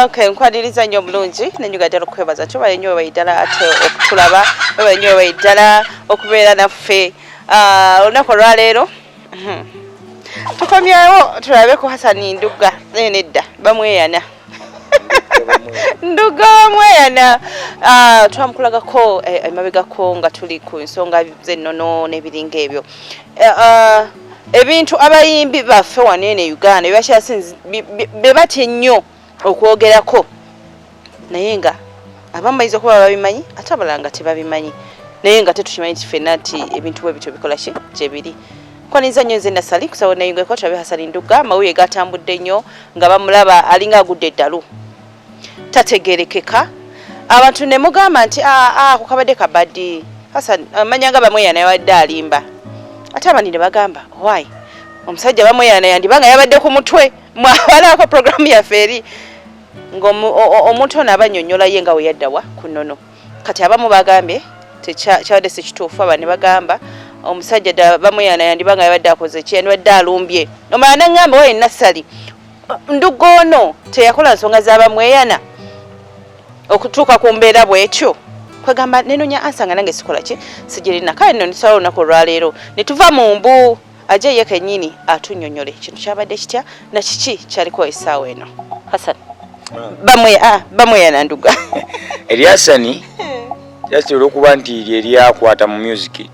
Okay, nkwaniriza nnyo omulungi nenyuga ddala okukwebaza tubale nnyo webayi ddala ate okutulaba, webale nnyo webayi ddala okubeera naffe. Ah, olunaku olwaleero tukomyewo tulabe ku Hasani Ndugga. Naye nedda, bamweyana Ndugga bamweyana. Ah, twamukulagako emabegako nga tuli ku nsonga z'ennono n'ebiringa ebyo. Ah, ebintu abayimbi baffe wano eno e Uganda bye batya ennyo okwogerako, naye nga abamu bayinza okuba babimanyi ate abalala nga tebabimanyi, naye nga tetukimanyi nti ffenna nti ebintu bwe bityo bikola ki gye biri. Nkwaniriza nnyo nze Nasali kusaba neyungeko tulabe Hasani Ndugga. Amawulire gatambudde nnyo nga bamulaba alinga agudde eddalu, tategerekeka. Abantu ne mugamba nti ako kabadde kabadi, Hassan amanya nga bamweyana yabadde alimba, ate abandi ne bagamba why omusajja bamweyana yandiba nga yabadde ku mutwe. Mwabalako programu yaffe eri ng'omuntu ono abannyonnyola ye nga we yaddawa ku nnono. Kati abamu bagambye kyabadde si kituufu, aba ne bagamba omusajja ddala bamweyana yandiba nga yabadde akoze ki, yandibadde alumbye. Omala naŋŋamba waye Nassali Ndugga ono teyakola nsonga za bamweyana okutuuka ku mbeera bw'etyo. Kwegamba nenonya ansa nga nange sikola ki sigirina. Kale nno nisalawo olunaku olwaleero ne tuva mu mbu aje ye kennyini atunnyonnyole kintu kyabadde kitya na kiki kyaliko essaawa eno. Hassan bamweyana Ndugga. Eryasani just olwokuba nti lye lyakwata mu music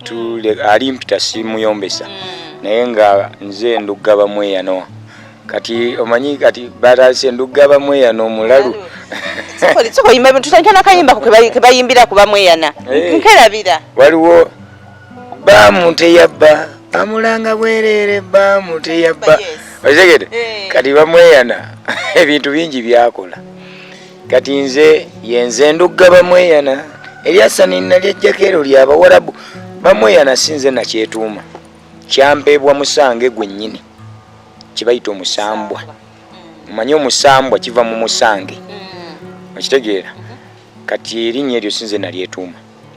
alimpita simuyombesa, naye nga nze Ndugga bamweyano. Kati omanyi kati batase Ndugga bamweyano omulalu. Sikoyimba tutandika nakayimba ke bayimbira ku bamweyana. Nkerabira. Waliwo bamuteyabba bamulanga bwerere bamuteyabba otegede. Kati bamweyana ebintu bingi byakola. Kati nze yenze Ndugga bamweyana eryasani nalyajjako ero lyabawarabu. Bamweyana si nze nakyetuuma, kyampeebwa musange gwennyini kibayita omusambwa. Omanyi omusambwa kiva mu musange, okitegeera? Kati erinnya eryo si nze nalyetuuma,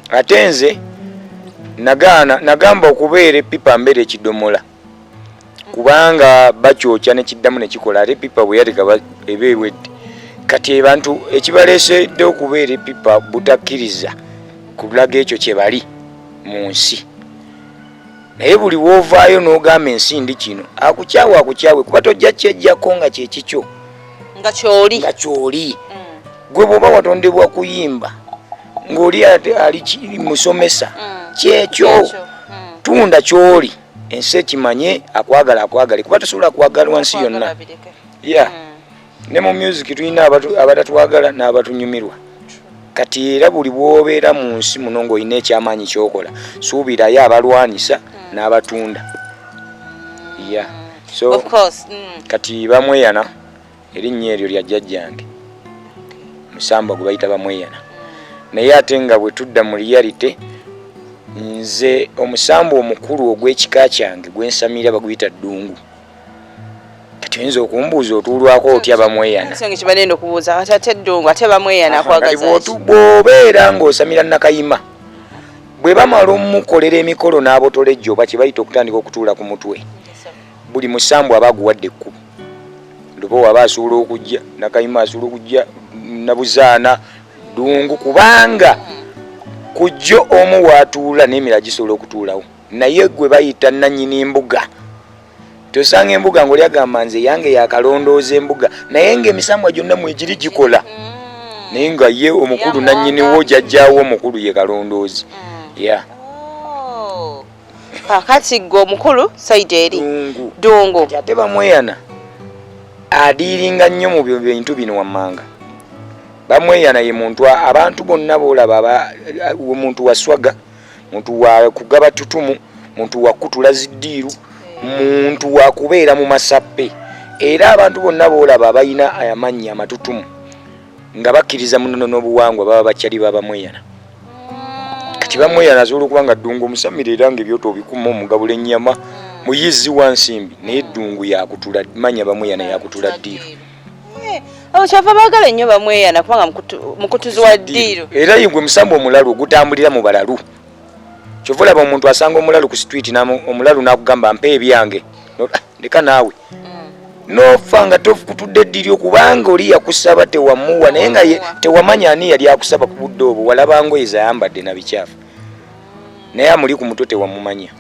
ate nze nagaana nagamba okubeera epipa mbeera ekidomola, kubanga bakyokya nekiddamu nekikola, ate epipa bwe yateka eba ewedde. Kati abantu ekibaleesedde okubeera epipa butakkiriza kulaga ekyo kye bali mu nsi. Naye buli woovaayo n'ogamba ensi ndi kino, akukyawe akukyawe, kuba tojja kyejjako nga kyekikyo nga kyoli nga kyoli. Gwe bw'oba watondebwa kuyimba ng'oli ali musomesa, kyekyo tunda kyoli, ensi ekimanye, akwagala akwagale, kuba tosobola kwagalwa nsi yonna. Ya, ne mu music tulina abatatwagala n'abatunyumirwa. Kati era buli bw'obeera mu nsi muno ng'olina ekyamaanyi kyokola, suubirayo abalwanisa n'abatunda. Ya, so Of course. Kati bamweyana erinnya eryo lya jjajjange musambwa gwe bayita bamweyana. Naye ate nga bwe tudda mu reality, nze omusambwa omukulu ogw'ekika kyange gwensamira baguyita Ddungu. Kati oyinza okumbuuza otuulwako otya bamweyana? Ensonga kibanenda okubuuza kati ate Ddungu ate bamweyana akwagaza ki? Bw'obeera ng'osamira Nakayima, bwe bamala omukolera emikolo n'abotola ejjoba kye bayita okutandika okutuula ku mutwe, buli musambwa aba aguwadde ekkubo. Lubowa aba asobola okujja, Nakayima asobola okujja, Nabuzaana, Ddungu, kubanga kujjo omu waatuula n'emirala gisobola okutuulawo. Naye gwe bayita nannyini mbuga, tosanga embuga ng'oli agamba nze yange yakalondooza embuga, naye ng'emisambwa gyonna mwegiri gikola, naye nga ye omukulu nannyiniwo jjajjaawo omukulu ye kalondoozi. Ya. Kakati gwe omukulu side eri Ddungu. Ddungu. Kati ate bamweyana adiiringa nnyo mu bintu bino wammanga. Bamweyana ye muntu abantu bonna boolaba, muntu wa swaga, muntu wa kugaba tutumu, muntu wa kutula ziddiiru, muntu wa kubeera mu masappe. Era abantu bonna boolaba abalina amannya amatutumu nga bakkiriza munono n'obuwangwa baba bakyali babamweyana. Kati bamweyana asobola okuba nga Ddungu omusamira era nga ebyoto obikuma, omugabula ennyama, muyizi wa nsimbi, naye Ddungu yakutula manya, bamweyana yakutula ddiiru. Abo kyava baagala ennyo bamweyana kubanga mukutuzi wa ddiiru. Era gwe musambu omulalu ogutambulira mu balalu. Kyova olaba omuntu asanga omulalu ku street, omulalu n'akugamba, "Mpa ebyange." "Ndeka naawe." Nofa nga tokutudde eddiryo kubanga oli yakusaba tewamuwa, naye nga tewamanya ani yali akusaba ku budde obwo. Walaba ngoye zayambadde na bikyafu, naye amuli ku mutwe tewamumanya.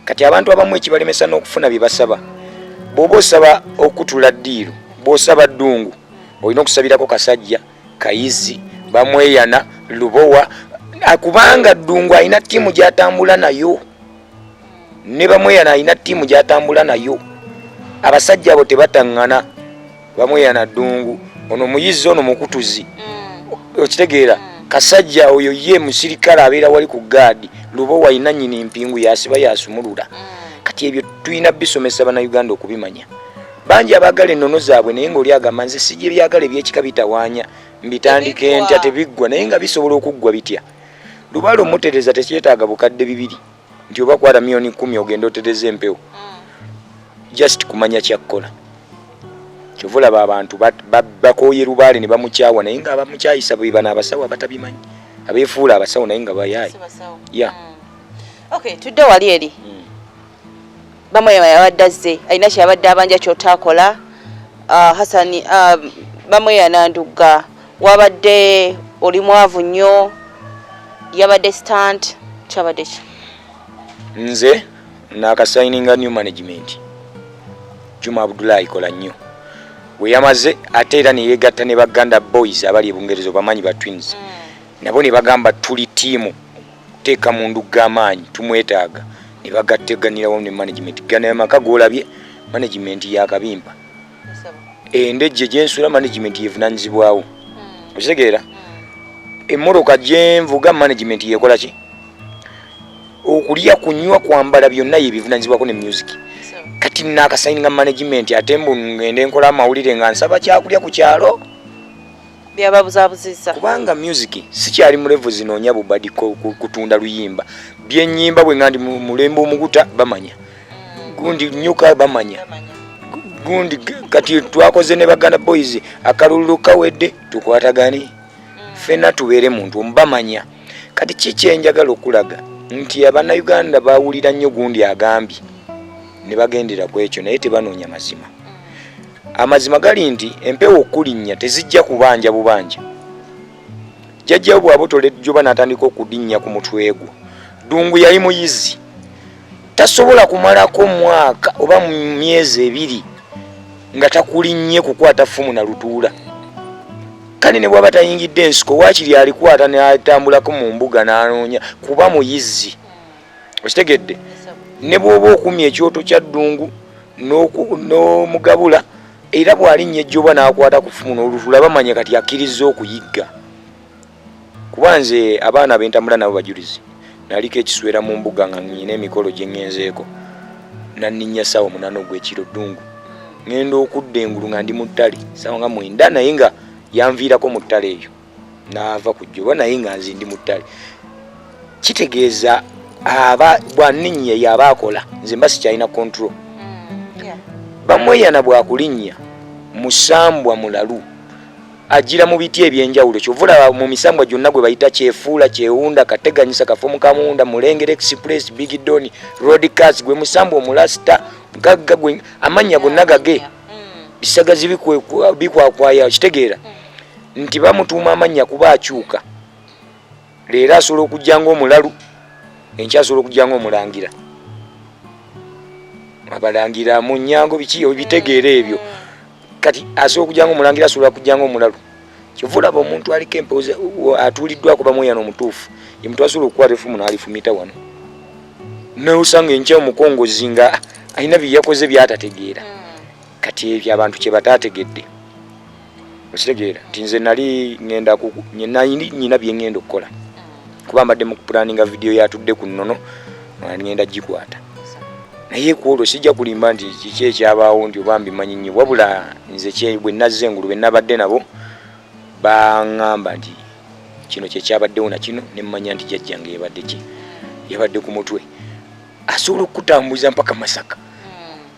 Kati abantu abamu ekibalemesa n'okufuna bye basaba, bw'oba osaba okutula ddiiru, bw'osaba Ddungu, olina okusabirako Kasajja, Kayizi, Bamweyana, Lubowa, kubanga Ddungu alina ttiimu gy'atambula nayo ne Bamweyana alina ttiimu gy'atambula nayo. Abasajja abo tebataŋŋana. Bamweyana Ddungu ono muyizi, ono mukutuzi, okitegeera? Kasajja oyo ye musirikale, abeera wali ku gaadi. Lubowa alina nyini mpingu, yasiba yasumulula. Kati ebyo tulina bisomesa Bannayuganda okubimanya. Bangi abaagala ennono zaabwe, naye ngaoli agamba, "Nze sijja ebyagala ebyekika bitawaanya, mbitandike ntya? Tebiggwa." Naye nga bisobola okuggwa bitya? Lubaale omutereza tekyetaaga bukadde 2 nti oba kwata miliyoni 10 ogenda otereza empewo, just kumanya kyakkola. Kyova olaba abantu bakooye lubaale ne bamukyawa, naye nga abamukyayisa be bano abasawo abatabimanyi, abeefuula abasawo naye nga bayaayi ya. Okay, tudde wali eri. Bamweyana yabadde azze alina kyeyabadde abanja kyotakola. Hasani, Bamweyana Ndugga, wabadde oli mwavu nnyo, yabadde stunt, kyabadde ki? Nze nakasayininga new management. Juma Abdullahi kola nnyo we yamaze, ate era neyegatta ne Baganda Boys abali ebungereza, obamanyi, ba twins, nabo ne bagamba, "Tuli tiimu, teeka mu Ndugga amaanyi, tumwetaaga." Ne bagatteganirawo ne management. Gana amaka golabye, management yakabimpa. Endejje gyensula, management yevunanyizibwawo, okitegeera? Emmotoka gyenvuga, management yekola ki? Okulya, kunywa, kwambala, byonna yebivunanyizibwako ne music. Kati nakasayininga management, ate mbu ngende nkola amawulire nga nsaba kyakulya ku kyalo? Byababuzabuzizza. Kubanga music sikyali mu level zinoonya bubadi kutunda luyimba. Byenyimba bwe nga ndi mu mulembe omuguta, bamanya gundi nyuka, bamanya gundi. Kati twakoze ne Baganda Boys, akalulu kawedde, tukwatagane ffenna tubeere muntu omu, bamanya. Kati ki kyenjagala okulaga nti Abannayuganda bawulira nnyo gundi agambye ne bagendera ku ekyo, naye tebanoonya mazima. Amazima gali nti empewo okulinnya tezijja kubanja bubanja. Jjajjawo bw'abotola ejjoba n'atandika okulinnya ku mutwe gwo. Ddungu yali muyizi, tasobola kumalako mwaka oba myezi 2 nga takulinnye kukwata ffumu na lutuula. Kale ne bwaba tayingidde ensiko, waakiri alikwata n'atambulako mu mbuga n'anoonya, kuba muyizi, okitegedde? Ne bw'oba okumya ekyoto kya Ddungu n'omugabula, era bw'alinnya ejjoba n'akwata ku ffumu n'olutula, bamanya kati akkirizza okuyigga. Kuba nze abaana bentambula nabo bajulizi, naliko ekiswera mu mbuga nga nyina emikolo gye ŋŋenzeeko, nanninya ssaawa 8 ogw'ekiro. Ddungu ŋŋenda okudda engulu nga ndi mu ttale ssaawa nga 9, naye nga yanviirako mu ttale eyo n'ava ku jjoba, naye nga nze ndi mu ttale. Kitegeeza aba bwaninnya yaba akola, nze mba sikyalina control. Bamweyana bwakulinnya musambwa mulalu, agira mu biti ebyenjawulo. Kyova olaba mu misambwa gyonna gwe bayita kyefuula, kyewunda, kateganyisa, kafumu, kamunda, mulengera express, big don, road cars, gwe musambwa omulasita gagga, gwe amannya gonna gage bisagazi bikwakwaya. Okitegeera nti bamutuuma amannya kuba akyuka. Leero asobola okujja nga omulalu, enkya asobola okujja nga omulangira, abalangira mu nyango biki, ebitegeera ebyo. Kati asobola okujja nga omulangira, asobola kujja nga omulalu. Kyova olaba omuntu aliko empewo atuuliddwako bamweyana omutuufu ye muntu asobola okukwata efumu n'alifumita wano, nosanga enkya omukongozi nga alina byeyakoze byatategeera. Kati ebyo abantu kye bataategedde. Okitegeera nti nze nali ngenda nyina bye ngenda okukola, kuba mbadde mu kupulaninga vidiyo yatudde ku nnono nga ngenda gikwata, naye ku olwo sijja kulimba nti kiki ekyabaawo nti oba mbimanyi nnyo. Wabula nze bwe nazza engulu, be nabadde nabo baŋŋamba nti kino kyekyabaddewo na kino, ne mmanya nti jjajjange yabadde ki, yabadde ku mutwe, asobola okukutambuza mpaka Masaka.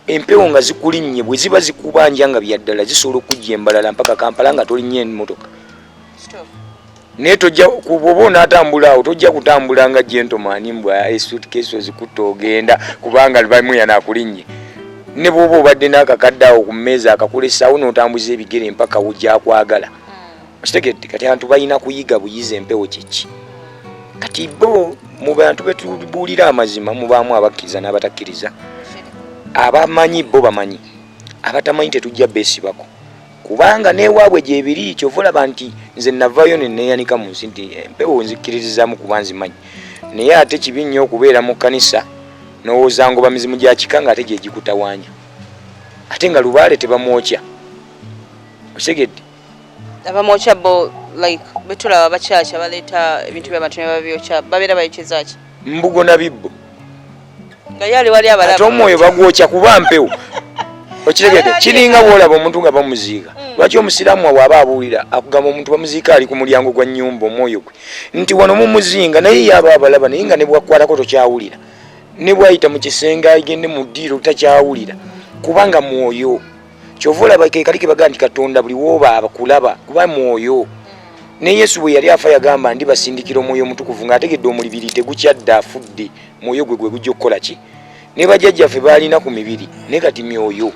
Empewo nga zikulinnye, bwe ziba zikubanja nga byaddala, zisobola okujja embalala mpaka Kampala nga tolinnye emmotoka. Naye tojja bwoba onaatambula awo, tojja kutambula nga gentleman mbwa esuitcase ozikutta ogenda, kubanga bamuyana akulinnye. Ne bwoba obadde n'akakadde awo ku mmeeza akakulesaawo n'otambuza ebigere mpaka wo gyakwagala. Okitegedde? Kati abantu balina kuyiga buyiza empewo kyeki. Kati bo mu bantu betubuulira amazima mubaamu abakkiriza n'abatakkiriza. Abamanyi bo bamanyi, abatamanyi tetujja beesibako, kubanga newaabwe gyebiri. Kyova olaba nti nze navaayo neneeyanika mu nsi nti empewo nzikkiririzaamu kuba nzimanyi. Naye ate kibi nnyo okubeera mu kkanisa nowooza ngoba mizimu gya kika ng'ate gyegikutawaanya, ate nga lubaale tebamwokya. Okitegedde? Abamwokya bo, like betulaba bakyakya baleeta ebintu by'abantu ne babyokya, babeera bayokyeza ki? Mbugo na bibbo. Nga ye ali wali abalaba. Ate omwoyo bagwokya kuba mpewo. Okitegedde? Kiringa bwolaba omuntu nga bamuziika. Lwaki omusiraamu awo aba abuulira akugamba omuntu bamuziika ali ku mulyango gwa nnyumba, omwoyo gwe nti wano mumuzinga, naye ye aba abalaba, naye nga ne bwakwatako tokyawulira, ne bwayita mu kisenge agende mu ddiiro takyawulira, kubanga mwoyo. Kyova olaba ke kali kebaga nti Katonda buli wooba abakulaba, kuba mwoyo. Ne Yesu bwe yali afa yagamba, ndi basindikira omwoyo omutukuvu, ng'ategedde omulibiri tegukyadda, afudde, mwoyo gwe gwe gujja okukola ki. Ne bajjajjaffe baalina ku mibiri, naye kati myoyo.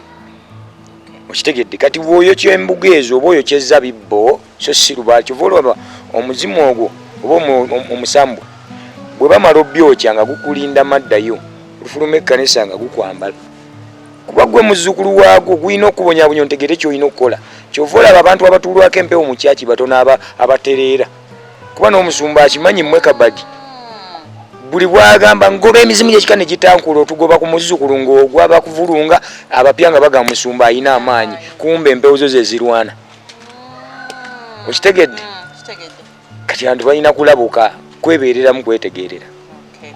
Okitegedde? Kati bw'oyokya embugo ezo oba oyokyezza bibbo, so si lubaale. Kyova olaba omuzimu ogwo oba omusambwa bwe bamala obyokya nga gukulinda maddayo lufuluma ekkanisa nga gukwambala, kuba gwe muzzukulu waagwo, gulina okubonyabonya ontegere kyolina okukola. Kyova olaba abantu abatuulwako empewo mu kyaki batono abatereera, kuba n'omusumba akimanyi mmwe kabadi buli bwagamba ngoba emizimu gyekika ne gitankula otugoba ku muzzukulu ng'ogwa bakuvulunga abapya nga bagamba musumba alina amaanyi, kumbe empewo zo zezirwana. Okitegedde? Kati abantu balina kulabuka, kwebeereramu, kwetegerera.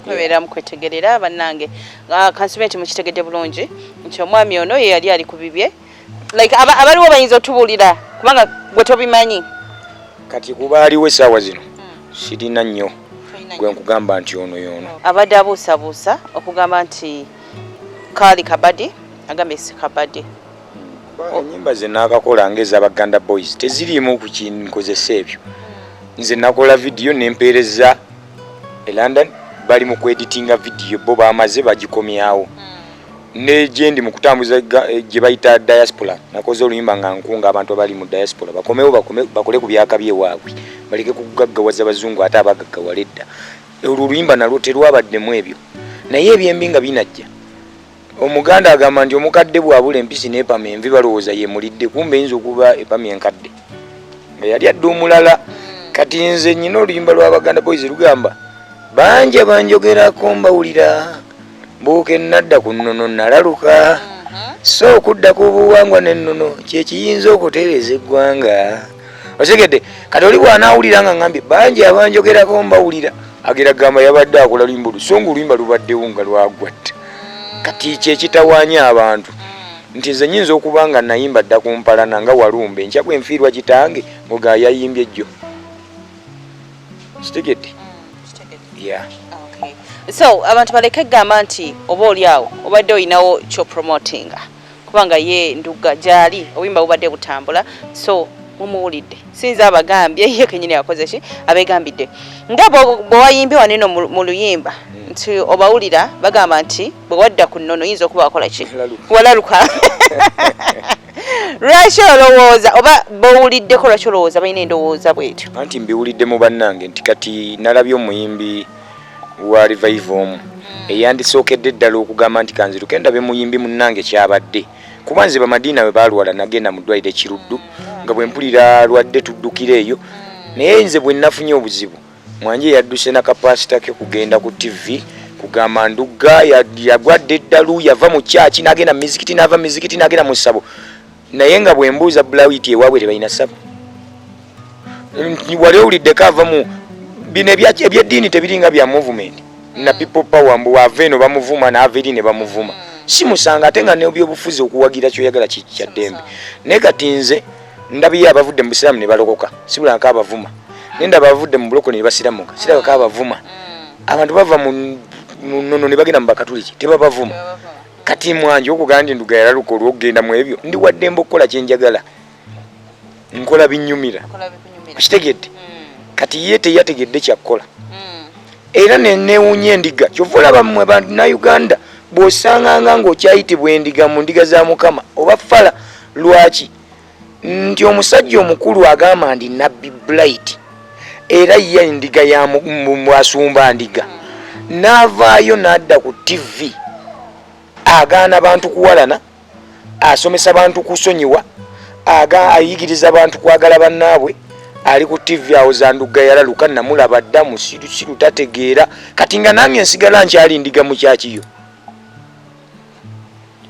Kwebeereramu, kwetegerera. Bannange, kansube nti mukitegedde bulungi nti omwami ono ye yali ali ku bibye, like abaliwo bayinza otubuulira, kubanga gwe tobimanyi. Kati kuba aliwo essaawa zino sirina nnyo gwe nkugamba nti ono yoono. Abadde abuusabuusa okugamba nti kaali kabadi, agambye si kabadi. Enyimba ze nakakola ngaezabaganda boys teziriimu kukinkozesa ebyo. Nze nakola vidiyo nempeereza e London, bali mu kweditinga vidiyo, bo bamaze bagikomyawo. Ne gyendi mu kutambuza gye bayita diaspora, nakoze oluyimba nga nkunga abantu abali mu diaspora bakomewo, bakole ku byakabi ewaabwe, baleke kugaggawaza bazungu ate abagaggawala edda. Olwo oluyimba nalwo terwabaddemu ebyo, naye ebyembi nga binajja. Omuganda agamba nti omukadde bw'abula empisi n'epama envi, balowooza yemulidde, kumbe eyinza okuba epamye enkadde nga yali adde omulala. Kati nze nyina oluyimba lw'Abaganda Boys lugamba, banja banjogerako mbawulira, mbuuka enadda ku nnono nalaluka, so okudda ku buwangwa n'ennono kyekiyinza okutereeza eggwanga. Otegedde? Kati oli bw'anaawulira nga ngambye bangi abanjogerako mbawulira, agera gamba yabadde akola luyimba olu, so nga oluyimba lubaddewo nga lwagwatta. Kati kyekitawaanya abantu nti nze nyinza okuba nga nayimba dda ku mpalana nga walumbe, enkya bwe nfiirwa kitange muga yayimbye jjo. Kitegedde? Yeah. So abantu baleke gamba nti oba oli awo obadde olinawo kyopromotinga, kubanga ye Ndugga gyali, obuyimba bubadde butambula, so mumuwulidde. Sinza abagambye, ye kenyini akoze ki, abegambidde nga bwe wayimbye waneno mu luyimba nti obawulira bagamba nti bwe wadda ku nnono oyinza okuba wakola ki, walaluka. Lwaki olowooza, oba bowuliddeko, lwaki olowooza balina endowooza bwetyo? Anti mbiwulidde mu bannange nti kati nalabye omuyimbi wa revive omu eyandisookedde ddala okugamba nti kanziruke ndabe muyimbi munnange kyabadde, kuba nze bamadiina bwe balwala nagenda mu ddwaliro ekiruddu nga bwe mpulira alwadde tuddukira eyo. Naye nze bwe nafunye obuzibu, mwanje yadduse na kapasita ke kugenda ku TV kugamba Ndugga yagwadde eddalu, yava mu kyaki n'agenda mu mizikiti, n'ava mu mizikiti n'agenda mu ssabo. Naye nga bwe mbuuza Bulawiti, ewaabwe tebalina ssabo. Wali owuliddeko ava mu bino ebyeddiini tebiringa bya movement na people power, mbu ava eno bamuvuma n'ava eri ne bamuvuma. Si musanga, ate nga nebyobufuzi okuwagira kyoyagala kya ddembe. Naye kati nze ndabiyo abavudde mu busiraamu ne balokoka, sibulangako abavuma. Naye ndaba abavudde mu bulokole ne basiramuka, sirabako abavuma. Abantu bava mu nnono ne bagenda mu bakatuliki, tebabavuma. Kati mwanje okugamba nti Nduga yalaluka olw'okugenda mu ebyo, ndi waddembe okukola kyenjagala, nkola binyumira, okitegedde? Kati ye teyategedde kyakkola. Era nenewunya endiga, kyova olaba mmwe bantu na Uganda bw'osanganga ng'okyayitibwa endiga mu ndiga za Mukama oba fala. Lwaki nti omusajja omukulu agamba nti Nabbi Bright era ye endiga ya mwasumba ndiga, n'avaayo n'adda ku TV agaana bantu kuwalana, asomesa bantu kusonyiwa, ayigiriza bantu kwagala bannaabwe, ali ku TV awo zanduga yalaluka, namulaba dda musirusiru tategeera. Kati nga nange nsigala nkyali ndiga mu kyakiyo,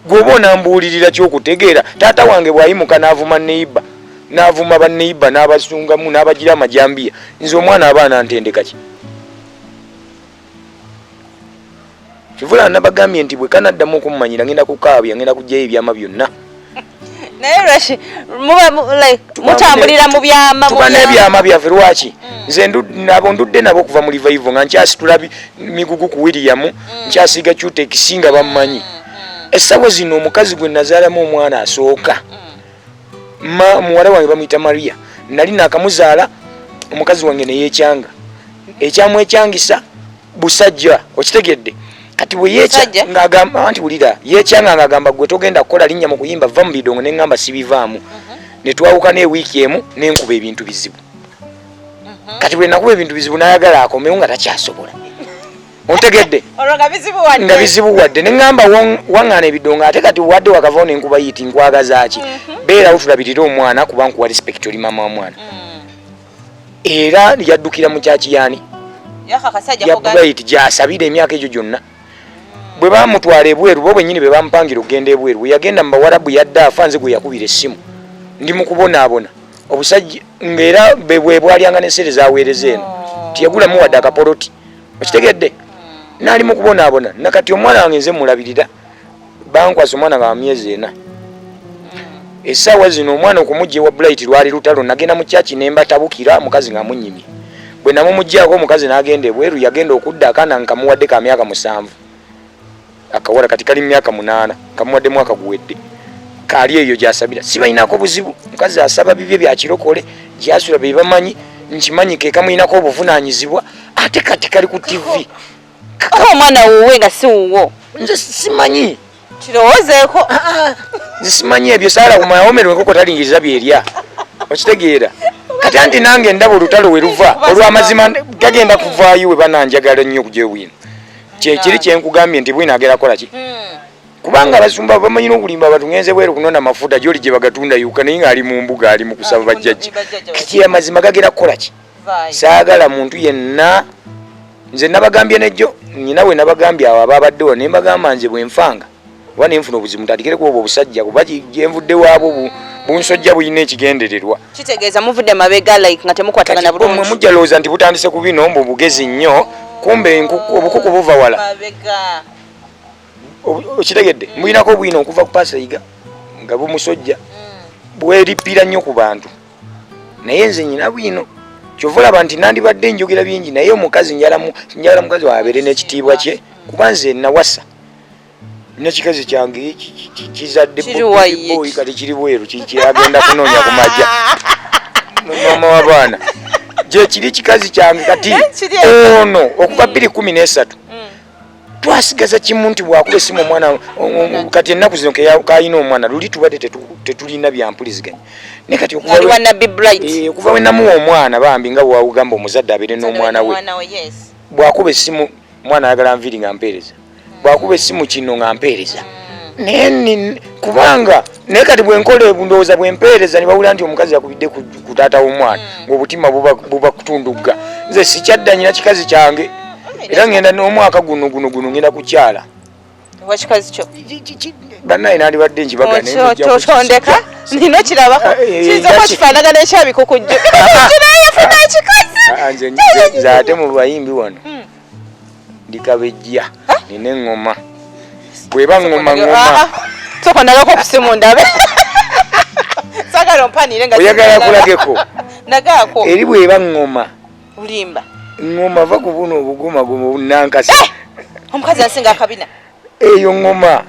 gwoba onambuulirira kyokutegeera. Taata wange bw'ayimuka n'avuma neiba, n'avuma banneiba, n'abasungamu, n'abagira amajambiya, nze omwana abaana ntendeka ki? Kivula nabagambye nti bwe kanaddamu okummanyira ngenda kukaabya, ngenda kugyayo ebyama byonna. Naye lwaki muba like mutambulira mu byama? Tuba n'ebyama byaffe. Lwaki nze nabo ndudde nabo okuva mu revival nga nkyasitula migugu ku William, nkyasiiga cutex nga bammanyi. Essaawa zino omukazi gwe nazaalamu omwana asooka, muwala wange bamuyita Maria, nali nakamuzaala, omukazi wange neyekyanga, ekyamwekyangisa busajja, okitegedde? Kati bwe yeekya ng'agamba nti wulira, yeekyanga ng'agamba gwe togenda kukola linnya mu kuyimba, va mu bidongo, ne ŋŋamba sibivaamu. Ne twawukana ewiiki emu, nenkuba ebintu bizibu. Kati bwe nakuba ebintu bizibu, n'ayagala akomewo nga takyasobola, ontegedde? Nga bizibu wadde, ne ŋŋamba waŋŋaana ebidongo, ate kati wadde wakavawo nenkuba yiti nkwagaza ki? Beerawo tulabirire omwana, kuba nkuwa respect, oli maama wa mwana. Era yaddukira mu kyakiyani ya Bright gyasabira emyaka egyo gyonna. Bwe bamutwala ebweru, bo bwennyini be bamupangira okugenda ebweru. Bwe yagenda mu Bawarabu yadde afa. Nze gwe yakubira essimu, ndi mu kubonaabona, obusajja ng'era bwe bwalyanga n'ensente zaweereza eno, tiyagulamu wadde akapoloti, okitegedde? Naali mu kubonaabona. Nakati omwana wange nze mulabirira, bankwasa omwana nga wa myezi 4. Essaawa zino omwana okumugja ewa Bright lwali lutalo. Nagenda mu kyaki nembatabukira, mukazi nga munyimye. Bwe namumuggyako, omukazi n'agenda ebweru. Yagenda okudda, akaana nkamuwadde ka myaka 7, akawala kati kali myaka 8, nkamuwadde mwaka guwedde. Kaali eyo gyasabira, sibalinako buzibu. Mukazi asaba bibye byakirokole, gyasula bebamanyi, nkimanyi ke kamuyinako obuvunanyizibwa. Ate kati kali ku TV. Omwana wuwe nga si wuwo. Nze simanyi. Kirowoozeeko. Ah, ah. Nze simanyi ebyo. Saala kumawomerwa enkoko talingiriza byerya, okitegeera? Kati anti nange ndaba olutalo we luva olw'amazima gagenda kuvaayo we bananjagala nnyo okugya bwino. Kyekiri kyenkugambye nti bwino agenda kukola ki? Kubanga abasumba bamanyi n'okulimba abantu, ngenze bweru kunona mafuta gyoli gye bagatunda yuka, naye ng'ali mu mbuga ali mu kusaba bajjajja. Kiki amazima gagenda kukola ki? Saagala muntu yenna. Nze nabagambye nejjo nyina we nabagambye awo ababaddewo, ne mbagamba nze bwe nfanga oba nenfuna obuzibu, ntandikireko obwo obusajja, kuba gyenvudde waabwo bunsojja bulina ekigendererwa. Kitegeeza muvudde mabega like nga temukwatagana bulungi. Mwe mujja lowooza nti butandise ku bino mbu bugezi nnyo, kumbe obukuku buva wala, okitegedde? Mulinako bwino okuva ku pasayiga nga bumusojja, bwerippira nnyo ku bantu. Naye nze nyina bwino, kyova olaba nti nandibadde njogera bingi, naye omukazi njagala mukazi wabeere n'ekitiibwa kye, kuba nze nawasa nekikazi kyange kizadde boyi, kati kiri bweru kyagenda kunoonya ku majja. Mama w'abaana gyekiri kikazi kyange. Kati ono okuva 2013 twasigaza kimu nti bwakuba esimu omwana. Kati ennaku zino kayina omwana luli tubadde tetulina byampuliziganya, naye kati okuva we namuwa omwana, bambi, nga bwawugamba omuzadde abeere n'omwana we, bwakuba esimu omwana ayagala nviiri nga mpeereza, bwakuba esimu kino nga mpeereza. Naye kubanga naye kati bwenkola ndowooza bwempeereza ne bawulira nti omukazi yakubidde ku taata w'omwana, ng'obutima buba kutundugga. Nze sikyadda nyina kikazi kyange, era ngenda n'omwaka guno guno guno ngenda kukyala. Wakikazi kyo Bannaye, nandibadde nkibaga. Totondeka, nina kirabako. Kiyinza kuba kifaanagana ekyabikukujju naye yafuna ekikazi. Nze ate mu bayimbi wano ndikabejja, nina eŋŋoma, bweba ŋŋoma ŋŋoma. Sooka ndagako kusimu ndabe, sagala ompanire nga. Oyagala kulageko? Nagaako. Eri bweba ŋŋoma. Olimba. Ŋŋoma, va ku buno obugomagoma obunankasi. Omukazi asinga akabina. Eyo ŋŋoma,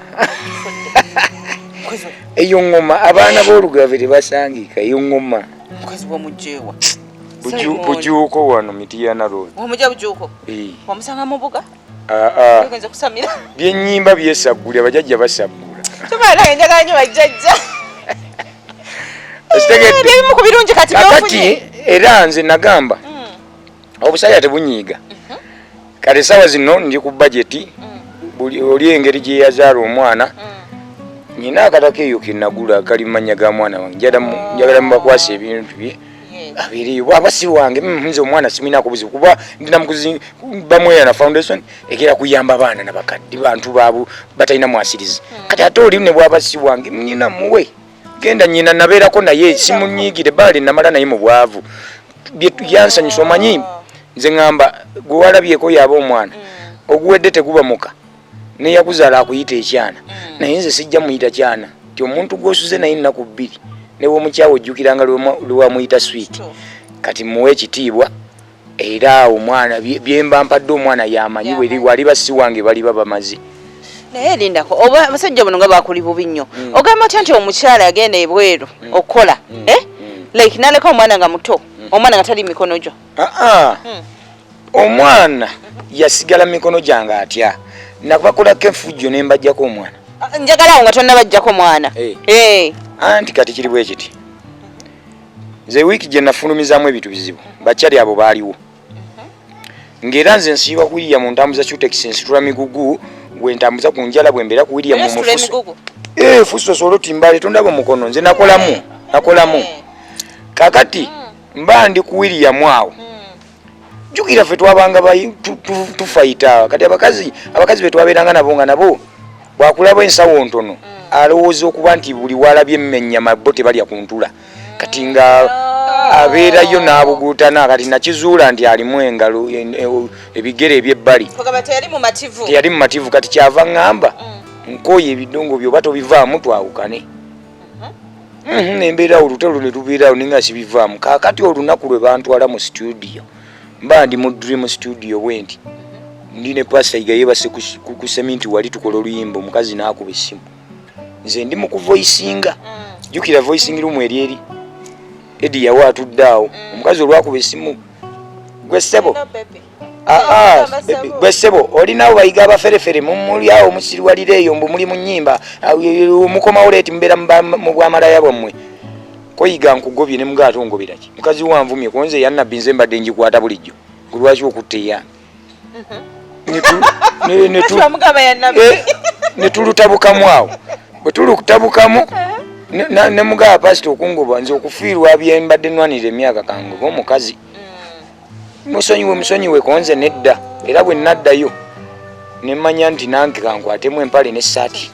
eyo ŋŋoma, abaana b'olugave tebasangika, eyo ŋŋoma. Omukazi womugjewa? Bujuuko wano Mitiyana Road. Omujja Bujuuko? Eh. Wamusanga mu buga? Aa. Ogenza kusamira? Byenyimba byesaggulya, bajjajja basaggula. Tumala, njagala nnyo bajjajja. Okitegedde? Ebimu ku birungi kati Kakati byofunye. era nze nagamba obusajja tebunyiiga. Kati esaawa zino ndi ku bajeti, buli oli engeri gye yazaala omwana. Nyina akataka eyo kenagula kali mumanya ga mwana wange. Njagala mubakwasa ebintu bye abeereyo. Bwaba si wange, nze omwana siminako buzibu, kuba ndina mukuzi Bamweyana Foundation egera kuyamba abaana nabakadde, bantu baabu batalina mwasirizi. Kati ate oli ne bwaba si wange, nyina muwe genda, nyina nabeerako naye, simunyiigire baali namala naye mu bwavu. Yansanyusa. Omanyi nze ŋŋamba gwe walabyeko yaba omwana oguwedde teguba muka, neyakuzaala akuyita ekyana, naye nze sijja muyita kyana ti omuntu gwosuze naye ennaku 2 newomukyawo ojjukiranga lwewamuyita sweet. Kati muwe ekitiibwa, era omwana byemba mpadde omwana yamanyi bweri waliba si wange baliba bamaze. Naye lindako, oba abasajja buno nga bakuli bubi nnyo. Ogamba otya nti omukyala yagenda ebweru okukola, eh? Like naleka omwana nga muto, omwana nga tali mikono gyo? Aa, omwana yasigala mu mikono gyange. Atya nabakolako enfujjo ne mbajjako omwana. Ah, njagala awo nga tonnabajjako mwana. Eh. Eh. Anti kati kiri bwe kiti, nze wiiki gye nafulumizaamu ebintu bizibu, bakyali abo baaliwo, ng'era nze nsiiba ku William, ntambuza cutex, nsitula migugu, gwe ntambuza ku njala, bwe mbeera ku William. Era situla mufuso emigugu. Eh, fuso osobola otimbale, tondaba omukono, nze nakolamu, nakolamu. Kakati mba ndi ku William awo, jjukira ffe twabanga tufayita. Kati abakazi be twabeeranga nabo, nga nabo bwakulaba ensawo ntono alowooza okuba nti buli walabye emmenyama bo tebalya ku ntula. Kati nga abeerayo n'abuguutana. Kati nakizuula nti alimu engalo ebigere ebyebbali. Kugamba teyali mumativu. Teyali mumativu. Kati kyava ŋŋamba, nkooye ebidongo byo, oba tobivaamu twawukane. Nembeerawo olutalo ne lubeerawo, naye nga sibivaamu. Kaakati olunaku lwe bantwala mu studio, mba ndi mu Dream Studio bwe nti ndi ne Pastor Yiga, yeebase ku seminti wali tukola oluyimba. Omukazi n'akuba essimu, nze ndi mu kuvoicinga. Jjukira voicing room eri eri edi yawe atudde awo. Omukazi olwakuba essimu, "Gwe ssebo." No, baby. Aa, Gamba baby, ssebo. "Gwe ssebo, olinawo bayiga abaferefere mumuli awo musiriwalira eyo, mbu muli mu nnyimba. Mukomawo late, mubeera mu bwamalaya bwammwe. Koyiga nkugobye." Ne mugaa, "Ate ongobera ki?" "Mukazi wanvumye konze yannabbi, nze mbadde ngikwata bulijjo, gwe lwaki okutta eyange?" Lwaki wamugamba ya nabbi? Eh, ne tulutabukamu awo. Bwe tulutabukamu ne mugaba, "Pasita, okungoba nze okufiirwa bye mbadde nwanira emyaka, kangoba omukazi. Musonyiwe, musonyiwe konze nedda." Era bwe naddayo nemanya nti nange kankwatemu empale n'essaati,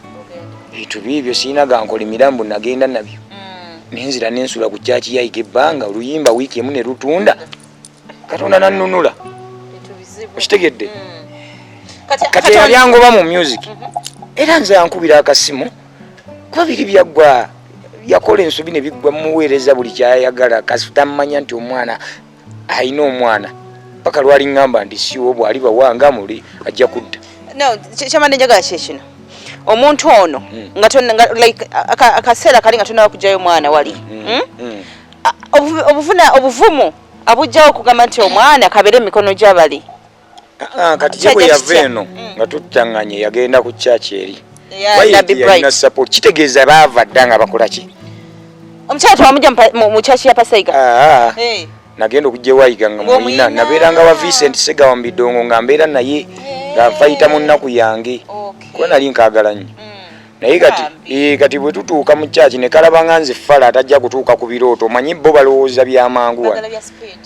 ebintu biibyo sirina gankola emirambo, nagenda nabyo nenzira nensula ku kyaki yayiga ebbanga oluyimba wiiki emu ne lutunda, Katonda nannunula. Bintu bizibu. Okitegedde? Kati Kati eyali angoba mu music, era nze ankubira akasimu, kuba biri byaggwa, yakola ensobi ne biggwa, muweereza buli kyayagala, kasita mmanya nti omwana alina omwana, paka lwali ŋŋamba nti siwo, bw'ali bawanga muli ajja kudda. No, kyamande njagala kye kino, omuntu ono nga like akaseera kali nga tonaba kugyayo mwana wali, Obuvuna obuvumu abugjawo okugamba nti omwana kabeere emikono gy'abali. Ah, kati ye bwe Kyajja yava kitya? eno nga tuttaŋŋanye, yagenda ku kyaki eri. Eya Why Nabbi yalina Bright. support, kitegeeza baava dda nga bakola ki. Omukyala tewamugya mu kyaki ya Pasaiga? Ah, Hey. nagenda okujja ewayiga nga Ng'omuyina. muyina, nabeeranga wa Vincent Segawa mu bidongo, nga mbeera naye nga nfayita mu nnaku yange, kuba nali nkaagala nnyo. Naye kati Bambi. eh, kati bwe tutuuka mu kyaki ne kalaba nga nze fala atajja kutuuka ku birooto. Omanyi bo balowooza byamangu wano. Bagala bya speed.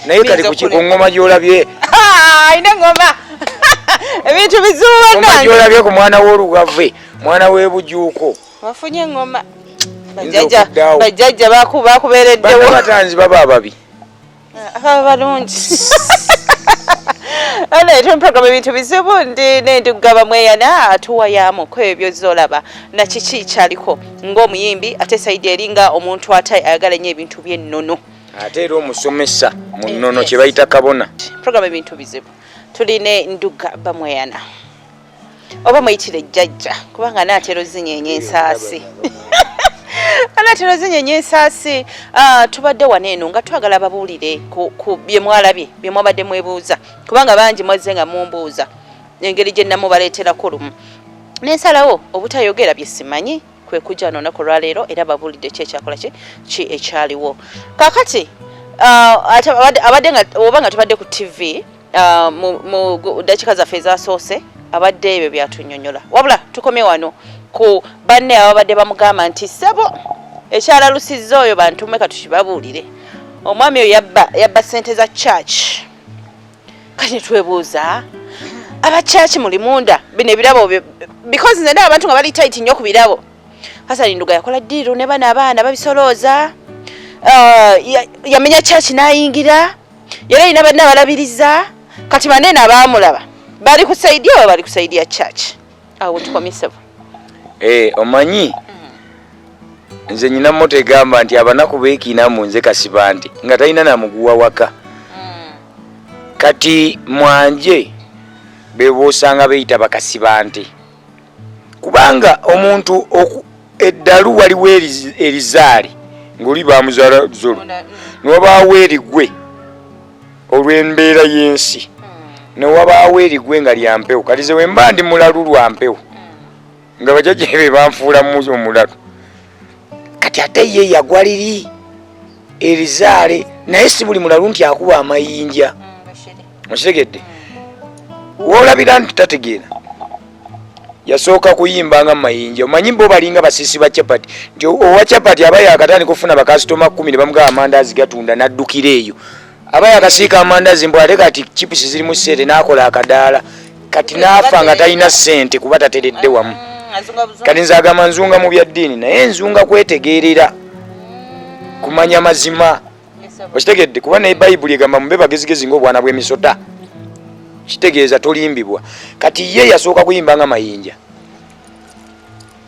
Naye kati Biyinza ku okukulema. ngoma gy'olabye. Ah, ina ngoma. Ebintu bizibu bannange. Gyolabye ku mwana w'olugave, mwana w'ebujuuko. Wafunye engoma. Bajjajja bajjajja bakubeereddewo. Batanzi baba ababi. Ababa balungi. Ane tuli program ebintu bizibu ndi n'Endugga Bamweyana atuwayaamu ku ebyo by'ozolaba na kiki kyaliko ng'omuyimbi ate saidi eri nga omuntu ate ayagala ennyo ebintu by'ennono. Ate era omusomesa mu nnono kye bayita kabona. Program ebintu bizibu tuli ne Ndugga Bamweyana oba muyitire jjajja kubanga anaatera ozinyeenya ensaasi anaatera ozinyeenya ensaasi. Tubadde wano eno nga twagala babuulire ku bye mwalabye bye mwabadde mwebuuza kubanga bangi mwazze nga mumbuuza engeri gye namubaleeterako lumu nensalawo obutayogera bye simanyi kwe kujja n'olunaku olwaleero era babuulidde ki ekyakola ki ki ekyaliwo kaakati abadde nga oba nga tubadde ku TV mu dakiika zaffe ezasoose abadde ebyo byatunyonyola wabula tukomye wano ku banne ababadde bamugamba nti ssebo ekyalalusizza oyo bantu mmwe katukibabuulire omwami oyo yabba ssente za church. Kati netwebuuza abakyaki muli munda bino ebirabo because nze ndaba abantu nga bali tight nnyo ku birabo. Hassan Nduga yakola ddiiru ne bano abaana babisolooza, yamenya church n'ayingira yali alina banne abalabiriza kati banene abaamulaba bali ku side oba bali ku side ya church. Awo tukomye ssebo. Omanyi nze nyina moto egamba nti abanaku beekiina mu nze kasiba nti nga talina namuguwa waka. Kati mwanje beboosanga beyita bakasiba nti kubanga omuntu eddalu waliwo erizaali ng'oli bamuzaala zolo newabaawo erigwe olw'embeera y'ensi newabaawo erigwe nga lya mpewo. Kati ze wemba ndi mulalu lwa mpewo nga bajjajja be banfuulamu omulalu. Kati ate ye yagwa liri erizaale naye si buli mulalu nti akuba amayinja. Okitegedde? Woolabira nti tategeera yasooka kuyimba nga mayinja. Omanyi bo balinga basiisi ba chapati nti owa chapati aba yakatandika okufuna bakasitoma 10 ne bamugaba amandaazi gatunda n'addukira eyo aba yakasiika amandaazi mbu ate kati chipusi zirimu ssente n'akola akadaala kati n'afa nga talina ssente kuba tateredde wamu. Kati nze agamba nzunga mu bya ddiini naye nzunga kwetegeerera kumanya mazima. Okitegedde? Kuba ne Bayibuli egamba mube bagezigezi ng'obwana bw'emisota, kitegeeza tolimbibwa. Kati ye yasooka kuyimba nga mayinja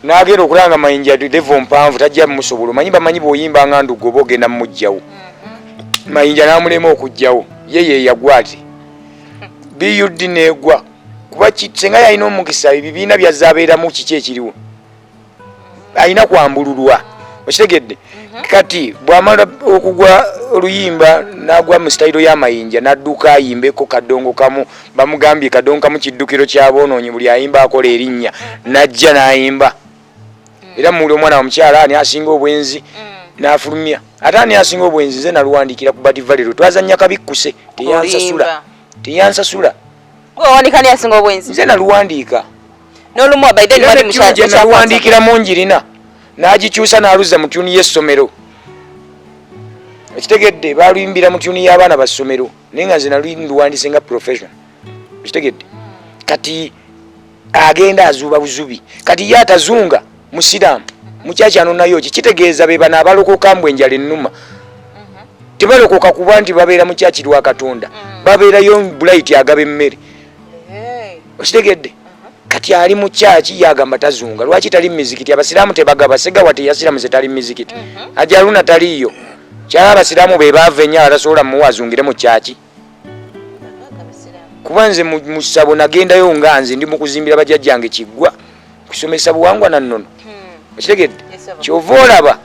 n'agenda okulaba nga mayinja levo mpanvu tajja musobola. Omanyi bamanyi bw'oyimba nga Ndugga oba ogenda mumuggyawo. Mayinja n'amulema okuggyawo ye yeyagwa ati BUD n'egwa kuba singa yalina omukisa ebibiina byazaabeeramu kiki ekiriwo alina kwambululwa. Okitegedde? Kati bw'amala okugwa oluyimba n'agwa mu sitayiro y'amayinja n'adduka ayimbeko kadongo kamu bamugambye kadongo kamu kiddukiro ky'aboonoonyi buli ayimba akola erinnya n'ajja n'ayimba era muli omwana wa mukyala ani asinga obwenzi n'afulumya ate ani asinga obwenzi nze naluwandiikira ku Bat Valley lwe twazannya kabikkuse teyansasula teyansasula. Owandiika ani asinga obwenzi? Nze naluwandiika. N'olumu by then wali mukyala naluwandiikiramu njirina n'agikyusa n'aluzza mu tyuni y'essomero. Okitegedde? Baluyimbira mu tyuni y'abaana ba ssomero naye nga nze naluwandiise nga profession. Okitegedde? Kati agenda azuuba buzubi. Kati ye atazunga musiraamu mukyaki anonayo ki kitegeeza be bano abalokoka mbu enjala ennuma. Tebalokoka kuba nti babeera mu kyaki lwa Katonda, babeerayo Bright agaba emmere. Okitegedde? Kati ali mu kyaki yagamba tazunga. Lwaki tali mizikiti? Abasiraamu tebagaba. Segawa teyasiramu tali mizikiti. Ajaluna taliiyo. Kyala abasiraamu be baava ennyo abatasobola muwa azungire mu kyaki. Kuba nze mu ssabo nagendayo nga nze ndi mu kuzimbira bajjajjange kiggwa kusomesa buwangwa na nnono. Okitegedde? Kyova olaba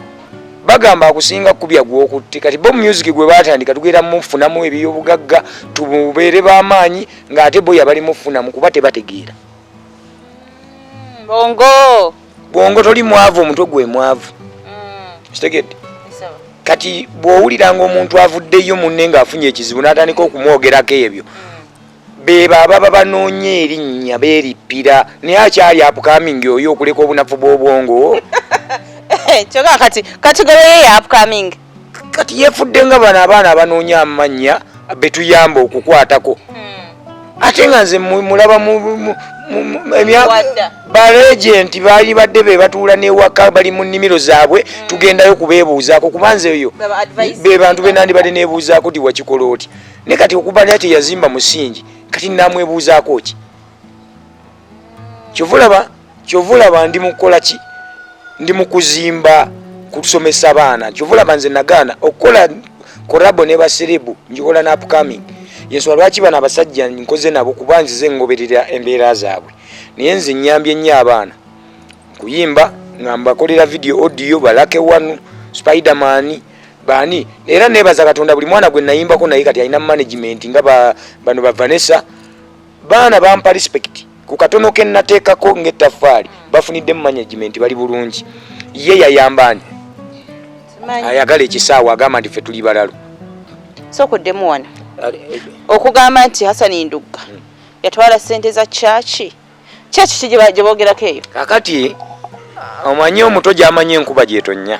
bagamba akusinga kubya gw'okutte. Kati bo music gwe baatandika tugenda mufunamu ebyobugagga tubeere b'amaanyi ng'ate bo yabali mufunamu kuba tebategeera. Bongo bwongo toli mwavu, omutwe gwe mwavu. Okitegedde? Kati bw'owuliranga omuntu avuddeyo munne ng'afunye ekizibu n'atandika okumwogerako ebyo beba ababa banoonya erinnya beerippira naye akyali upcoming oyo okuleka obunafu bw'obwongo. Kyokka kati category ye ya upcoming. Kati yeefudde nga bano abaana abanoonya amannya betuyamba okukwatako. Ate nga nze mulaba baregenti baali badde be batuula newaka bali mu nnimiro zaabwe, tugendayo kubeebuuzaako, kuba nze eyo be bantu be nandibadde neebuuzaako ti wakikola oti. Naye kati okuba naye teyazimba musingi, kati namwebuuzaako ki? Kyova olaba ndi mukukola ki, ndi mu kuzimba, kusomesa baana. Kyova olaba nze nagaana okukola collabo ne baserebu, njikola ne upcoming. Yensonga lwaki bano abasajja nkoze nabo, kuba nzize ngoberera embeera zaabwe. Naye nze nyambye nnyo abaana kuyimba nga mbakolera video, audio, balake wanu Spiderman bani. Era nebaza Katonda, buli mwana gwe nayimbako naye kati alina management, nga bano ba Vanessa, baana bampa respect ku katono ke nateekako ng'ettaffaali, bafunidde mu management, bali bulungi. Ye yayamba ani ayagala ekisaawe, agamba nti ffe tuli balalu. Sookoddemu wano okugamba nti Hasani Ndugga yatwala ssente za kyaki. Kyaki ki gye boogerako eyo? Kakati omanyi omuto gy'amanyi enkuba gyetonya.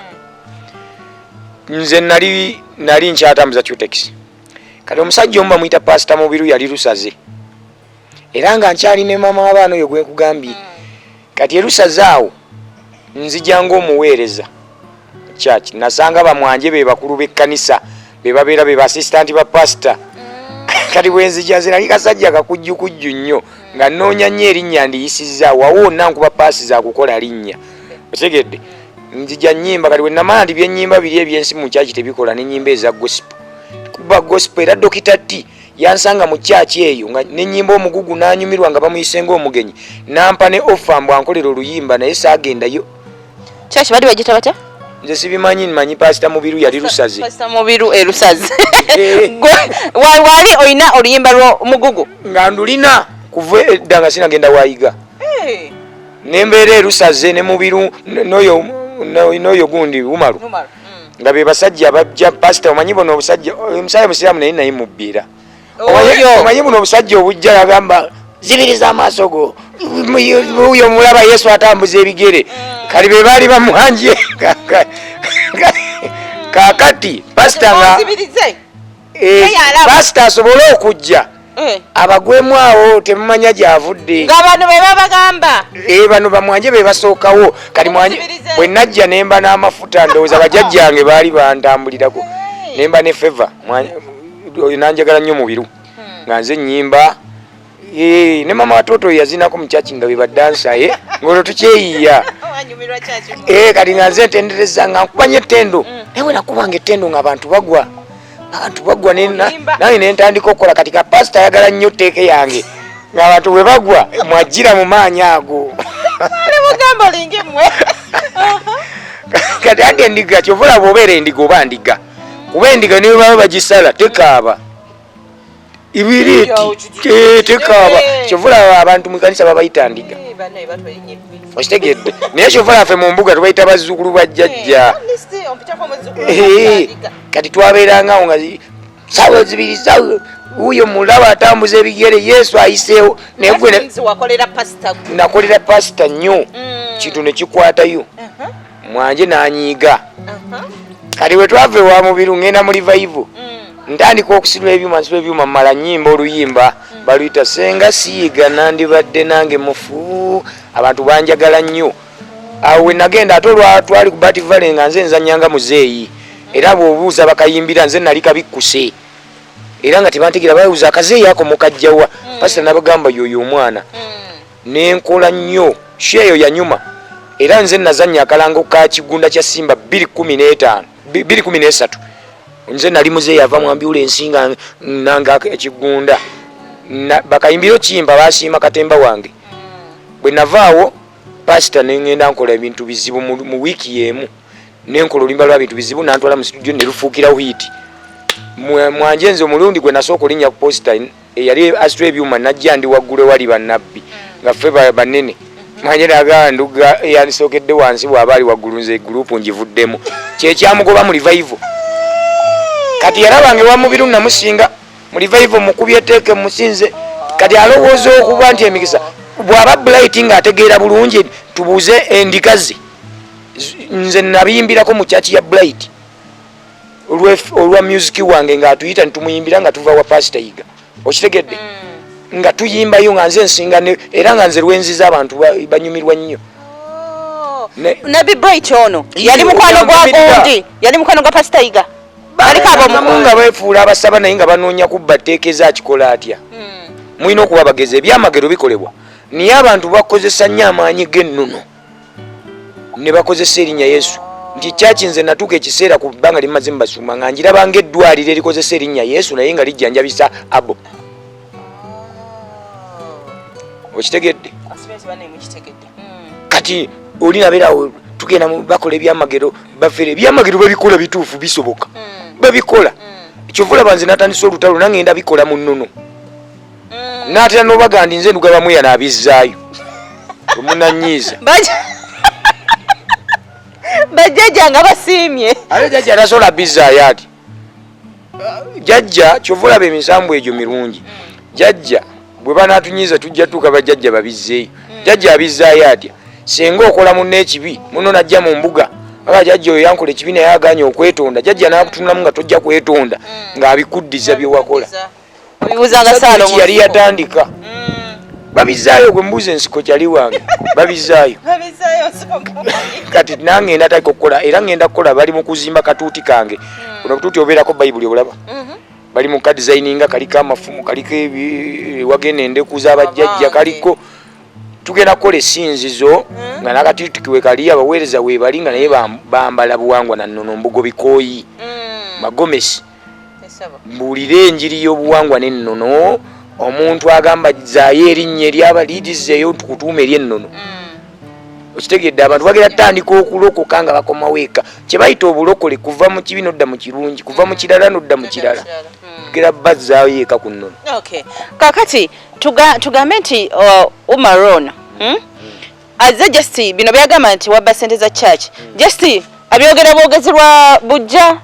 Nze nali nkyatambuza Cutex. Kati omusajja omu bamuyita Pasita Mubiru, yali Lusaze, era nga nkyali ne maama w'abaana oyo gwenkugambye. Kati erusaze awo nzija ng'omuweereza church, nasanga bamwanje be bakulu b'ekkanisa, be babeera be baasistanti ba pasita. Kati bwenzija, nze nali kasajja kakujjukujju nnyo, nga nnoonya nnyo erinnya ndiyisizza wawo wonna, nkuba paasi za kukola linnya, otegedde? Nzija nnyimba. Kati bwe namala nti byennyimba biri ebyensi mu kyaki tebikola, nenyimba eza gospel, kuba gospel. Era Dokita T yansanga mu kyaki eyo nga nenyimba omugugu, n'anyumirwa nga bamuyise ng'omugenyi, nampa ne offer mbw ankolera oluyimba, naye saagendayo. Kyaki bali bagita batya? Nze sibimanyi, manyi Pasita Mubiru yali Lusaze. Pasita Mubiru e Lusaze. Wali olina oluyimba lwo mugugu? Nga ndulina kuva edda nga sinagenda wayiga, nembeera erusaze ne Mubiru n'oyo gundi Umaru, nga be basajja bajja pasita. Omanyi buno obusajja, omusajja musiraamu naye mubbira. Omanyi buno obusajja obujja nagamba, "Zibiriza amaaso go, oyo mulaba Yesu atambuza ebigere." Kali be baali bamwanje. Kakati pasita nga pasita asobole okujja abagwemu awo, temumanya gyavudde. Nga bano be babagamba. Bano bamwanje be basookawo. Kati mwanje bwe najja nemba n'amafuta, ndowooza bajjajjange baali bantambulirako, nemba ne favor oyo nanjagala nnyo Mubiru, nga nze nyimba ne mama watoto yazinako mu kyaki nga bebadansa ye ngolwo tukyeyiya. Kati nga nze ntendereza, nga nkubanya ettendo, naye bwe nakubanga ettendo nga abantu bagwa, abantu bagwa, nange nentandika okukola. Kati ka pasita ayagala nnyo tteeke yange, ng'abantu bwe bagwa mwajjira mu maanyi ago. Kati ati endiga, kyova olaba obeera endiga oba ndiga, kuba endiga niwe baba bagisala tekaaba ibiriti, tekaaba. Kyova olaba abantu mu kanisa babayita ndiga, okitegedde? Naye kyova olaba ffe mu mbuga tubayita bazzukulu bajjajja. Kati twabeerangawo nga sawa zibiri, sawa wuyo mulaba atambuza ebigere, Yesu ayiseewo. Naye gwe nakolera pasita nnyo, kintu nekikwatayo mwanje nanyiiga. Kati bwe twava ewa Mubiru, ngenda mu revival, ntandika okusitula ebyuma, nsitula ebyuma, mmala nyimba oluyimba baluyita "Senga Siiga Nandibadde Nange Mufu". Abantu banjagala nnyo awo we nagenda. Ate olwa twali ku Bat Valley, nga nze nzanyanga muzeeyi, era bw'obuuza bakayimbira nze nali kabikkuse, era nga tebantegeera, babuuza akazeeyi ako mukajjawa? Pasita nabagamba yoyo omwana. Nenkola nnyo show eyo yanyuma, era nze nazanya akalango ka Kigunda kya Simba 215, 213. Nze nali muzeeyi ava mwambyula ensi nga nanga ekigunda. Bakayimbiro kimpa basiima katemba wange. Bwe navaawo pasita, nengenda nkola ebintu bizibu mu wiiki yemu, nenkola oluyimba lwa bintu bizibu, nantwala mu studio nelufuukirawo hit. Mwanje nze omulundi gwe nasooka olinnya ku posita eyali asitula ebyuma, najja ndi waggulu ewali bannabbi nga ffe banene. Mwanje nagaa Nduga eyandisookedde wansi bw'aba ali waggulu, nze gurupu ngivuddemu. Kyekyamugoba mu revival. Kati yalabanga ewa Mubiru namusinga mu revival, mukubye eteeke musinze. Kati alowooza okuba nti emikisa bw'aba Bright ng'ategeera bulungi, tubuuze endiga ze. Nze nabiyimbirako mu kyaki ya Bright olwa music wange ng'atuyita nitumuyimbira nga tuva wa Pasita Yiga, okitegedde? Nga tuyimbayo nga nze nsinga era nga nze lwenziza abantu banyumirwa nnyo. Oh. Nabbi Bright ono yali mukwano gwa gundi, yali mukwano gwa Pastor Yiga. Baliko nga befuula abasaba naye nga banoonya kubba tteeka akikola atya. Mulina okuba bagezi, ebyamagero bikolebwa naye abantu bakozesa nnyo amaanyi g'ennono ne bakozesa erinnya Yesu. Nti kyaki nze natuuka ekiseera ku bbanga limaze mubasumba nga njiraba ng'eddwaliro erikozesa erinnya Yesu naye nga lijjanjabisa abo. Okitegedde? Kati oli nabeerawo tugenda bakola ebyamagero bafere, ebyamagero babikola bituufu bisoboka, babikola. Kyova olaba nze natandise olutalo nange ngenda bikola mu nnono. Naatera n'obaga ndi nze Ndugaba Mweyana abizzaayo omunanyiiza. Bajjajja nga basiimye. Ate jjajja tasobola bizzaayo ati jjajja kyova olaba emisambu egyo mirungi. Jjajja bwe banaatunyiiza tujja tuuka bajjajja babizzeeyo. Jjajja abizzaayo atya? Singa okola munno ekibi, munno najja mu mbuga aga jjajja oyo yankola ekibi naye agaanye okwetonda, jjajja n'akutunulamu nga tojja kwetonda, ng'abikuddiza bye wakola. Yali yatandika babizzaayo gwe mbuuza ensiko kyali wange babizzaayo. Kati nange natandika okukola era ngenda kukola, bali mu kuzimba katuuti kange. Buno butuuti obeerako bayibuli obulaba, bali mu kadesigninga, kaliko amafumu, kaliko wagenda endeku z'abajjajja, kaliko tugenda kukola essinzizo nga n'akatiitiki we kali, abaweereza weebali nga naye bambala buwangwa na nnono, mbugo, bikooyi, magomesi. Mbuulire enjiri y'obuwangwa n'ennono. Omuntu agamba zaayo erinnya eryaba liirizzeeyo tukutuuma ery'ennono. Okitegedde? Abantu bagenda tutandika okulokoka nga bakomawo eka. Kye bayita obulokole kuva mu kibi n'odda mu kirungi, kuva mu kirala n'odda mu kirala. Tugenda bazzaayo eka ku nnono. Kakati tugambe nti Umar ono azze just bino byagamba nti wabba sente za church, just abyogera bwogezi lwa bujja.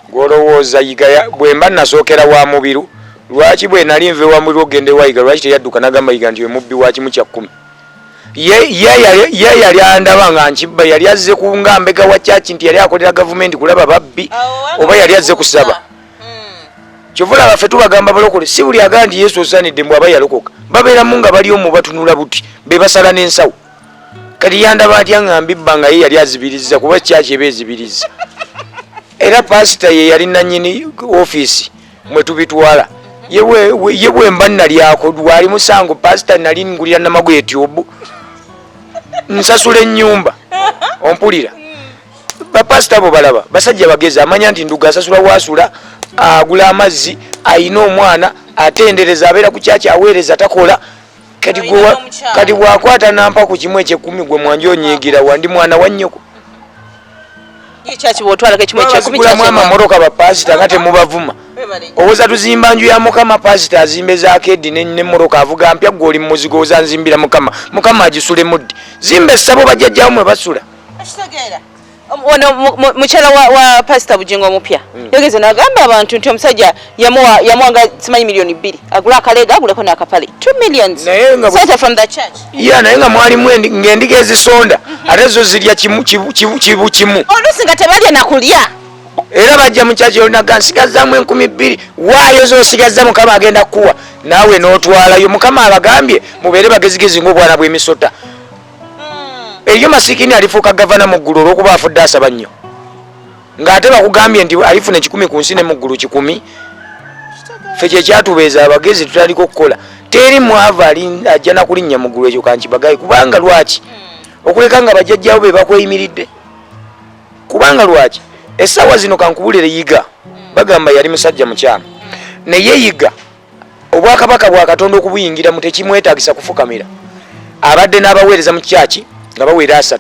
Gwolowooza Yiga bwe mba nasookera wa Mubiru, lwaki bwe nali nva ewa Mubiru okugenda ewa Yiga, lwaki teyadduka nagamba Yiga nti mubbi wa 1/10? Ye yali andaba nga nkibba, yali azze ku nga mbega wa church nti yali akolera gavumenti kulaba babbi, oba yali azze kusaba? Kyova olaba ffe tubagamba balokole, si buli agamba nti Yesu osaanidde mbu aba yalokoka. Babeeramu nga bali omwo batunula buti be basala n'ensawo. Kati yandaba atya nga mbibba nga ye yali azibiriza, kuba kyaki eba ezibiriza? Era pasita ye yali nanyini ofiisi mwe tubitwala. Ye bwe mba nalyako lwali musango, pasita nali ngulira namagoye etyubu nsasula ennyumba. Ompulira? Bapasita abo balaba basajja bagezi, amanya nti Nduga asasula wasula, agula amazzi, ayina omwana, atendereza, abeera ku kyaki, aweereza, takola. Kati bwakwata nampa ku 1/10, gwe mwanje onyiigira wandi mwana wa nnyoko. Gulamu amamotoka bapasita nga temubavuma. Owoza tuzimba nju ya Mukama, pasita azimba ezakedi nemmotoka avuga mpya, gwe oli mumuzigo. Owoza nzimbira Mukama, Mukama agisulemu ddi? Zimba essabo bajjajjawo mwe basula. Ono mukyala wa Pasita Bugingo omupya yogeze nagamba abantu nti omusajja yamuwanga simanyi 2 million agula akalega aguleko n'akapale, 2 millions sente from the church. Ya, naye nga mwalimu ng'endiga ezisonda ate zo zirya kimu kibu kimu. Oluusi nga tebalya nakulya. Era bajja mu kyaki olinaga nsigazaamu 2000, waayo zosigazza Mukama agenda kukuwa naawe n'otwalayo. Mukama abagambye mubeere bagezigezi ng'obwana bw'emisota. Eriyo masikini alifuuka gavana mu ggulu olw'okuba afudde asaba nnyo, ng'ate bakugambye nti alifuna 100 ku nsi ne mu ggulu 100. Ffe kyekyatubeeza abagezi tutandika okukola. Teri mwavu ajja nakulinnya mu ggulu, ekyo kankibagaye. Kubanga lwaki okuleka nga bajjajjawo be bakweyimiridde? Kubanga lwaki essaawa zino kankubulire, Yiga bagamba yali musajja mukyamu, naye Yiga obwakabaka bwa Katonda okubuyingiramu tekimwetagisa kufukamira. Abadde n'abaweereza mu kyaki nga bawera 30,